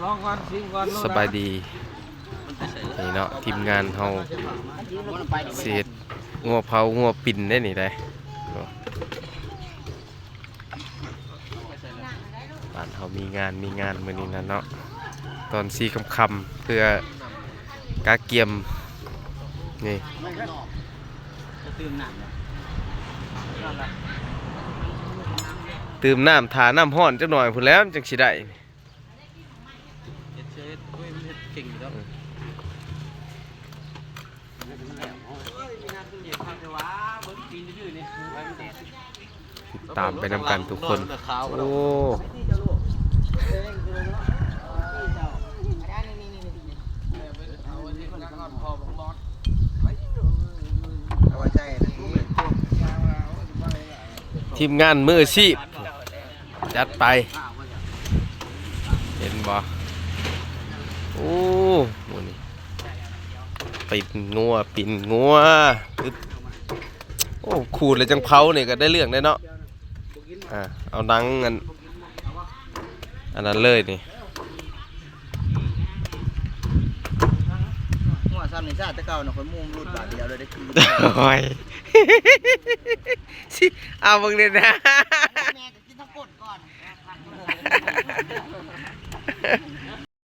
ລອງກ່ອນ ຊີມກ່ອນ ສະບາຍດີ ນີ້ເນາະ ທີມງານເຮົາຊິເຮັດງົວເຜົາງົວປິ່ນໄດ໋ນີ້ໄດ໋. ບ້ານເຮົາມີງານ ມີງານມື້ນີ້ນະເນາະ ຕອນສີ່ຄ່ຳໆ ເພື່ອກະກຽມ ນີ້ ຕື່ມນ້ຳ ຖ້ານ້ຳຮ້ອນຈັກໜ້ອຍພຸ້ນແຫຼ້ວ ມັນຈັ່ງຊິໄດ້. ເຮັດເຮັດ ໂອ້ຍ ມັນເຮັດເກັ່ງຢູ່ດອກ. ຕິດຕາມໄປນຳກັນທຸກຄົນ. ໂອ້ ທີມງານມືອາຊີບ ຈັດໄປ ເຫັນບໍ່? ໂອ້ ມື້ນີ້ ປີ້ນງົວ ປີ້ນງົວ ໂອ້ ຂູດແລ້ວຈັ່ງເຜົານີ້ກໍໄດ້ເລື່ອງເດ້ເນາະ. ອ່າ ເອົາໜັງອັນ ອັນນັ້ນເລີຍນີ້. ຫົວຊ້ຳນີ້ຊາດແຕ່ເກົ່ານະ ຂ້ອຍມຸງຫຼຸດບາດດຽວເລີຍເດ້. ໂອ້ຍ ຊິເອົາເບິ່ງເດ້ນະ ແມ່ກໍກິນທັງກົ້ນກ່ອນ.